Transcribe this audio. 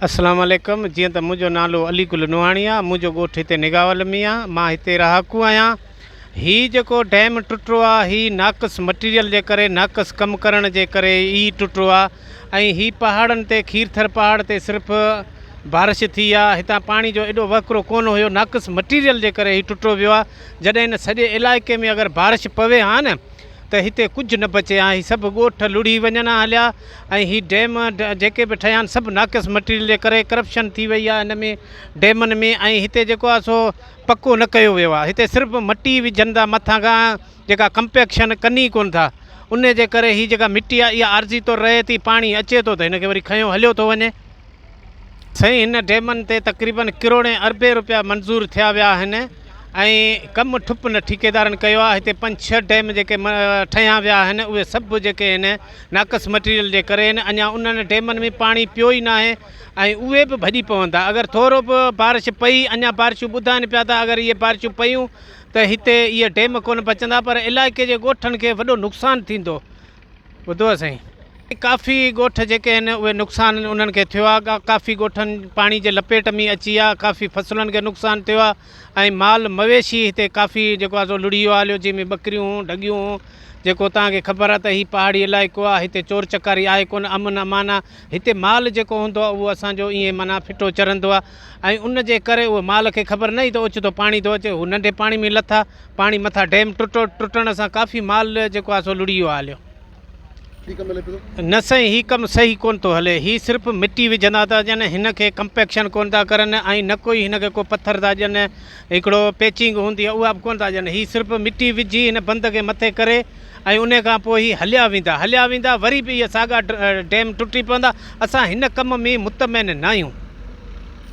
اسلام عليڪم جيئن ته منهنجو نالو علي گل نوحاڻي آ منهنجو ڳوٺ هتي نگاول ۾ آ مان هتي رهاڪو آهيان هي جيڪو ڊيم ٽٽو آ هي ناقص مٽيريل جي ڪري ناقص ڪم ڪرڻ جي ڪري ئي ٽٽو آ ۽ هي پهاڙن تي کيرٿر پهاڙ تي صرف بارش ٿي آ هتان پاڻي جو ايڏو وهڪرو ڪونه هيو ناقص مٽيريل جي ڪري هي ٽٽو ويو آ جڏهن هن سڄي علائقي ۾ اگر بارش پوي ها نه ته هتي ڪجهه نه بچي ها، هي سڀ ڳوٺ لڙهي وڃن ها هليا ۽ هي ڊيم جيڪي به ٺهيا آهن سڀ ناقص مٽيريل جي ڪري ڪرپشن ٿي وئي آهي هن ۾ ڊيمن ۾ ۽ هتي جيڪو آهي سو پڪو نه ڪيو ويو آهي هتي صرف مٽي وجهن ٿا مٿان کان جيڪا ڪمپيڪشن ڪن ئي ڪونه ٿا ان جي ڪري هي جيڪا مٽي آهي اها عارضي طور رهي ٿي پاڻي اچي ٿو ته هن کي وري کنيو هليو ٿو وڃي. سائين هن ڊيمن تي تقريبن ڪروڙين اربين روپيا منظور ٿيا ويا آهن ۽ ڪم ٺپ نه ٺيڪيدارن ڪيو آهي هتي پنج ڇهه ڊيم جيڪي ٺهيا ويا آهن اهي سڀ جيڪي آهن ناقص مٽيريل جي ڪري آهن اڃا انهن ڊيمن ۾ پاڻي پيو ئي ناهي ۽ اهي به ڀڄي پوندا اگر ٿورو به بارش پئي اڃا بارشون ٻڌائن پيا ته اگر اهي بارشون پيون ته هتي اهي ڊيم ڪونه بچندا پر علائقي جي ڳوٺن کي وڏو نقصان ٿيندو. ٻڌو سائين. ڪافي ڳوٺ جيڪي آهن اهي نقصان انهن کي ٿيو آهي ڪافي ڳوٺن پاڻي جي لپيٽ ۾ اچي ويا ڪافي فصلن کي نقصان ٿيو آهي ۽ مال مويشي هتي ڪافي جيڪو آهي سو لڙهي ويو آهي هليو جنهن ۾ ٻڪريون ڍڳيون جيڪو توهان کي خبر آهي ته هي پهاڙي علائقو آهي هتي چور چڪاري آهي ڪونه امن امان آهي هتي مال جيڪو هوندو آهي اهو اسان جو ائين معنيٰ ڦٽو چرندو آهي ۽ ان جي ڪري اهو مال کي خبر نه هئي ته اوچتو پاڻي ٿو اچي هو ننڍي پاڻي ۾ لٿا پاڻي مٿان ڊيم ٽٽو، ٽٽڻ سان ڪافي مال جيڪو آهي سو لڙهي ويو آهي هليو. هي ڪم هلي پيو ٿو. نه سائين هي ڪم صحيح ڪونه ٿو هلي هي صرف مٽي وجهندا ٿا اچن هن کي ڪمپيڪشن ڪونه ٿا ڪرن ۽ نه ڪوئي هن کي ڪو پٿر ٿا ڏين هڪڙو پيچنگ هوندي آهي اها به ڪونه ٿا ڏين هي صرف مٽي وجهي هن بند کي مٿي ڪري ۽ انهي کان پوء هي هليا ويندا هليا ويندا وري به اهي ساڳا ڊيم ٽٽي پوندا اسان هن ڪم ۾ مطمئن ناهيون.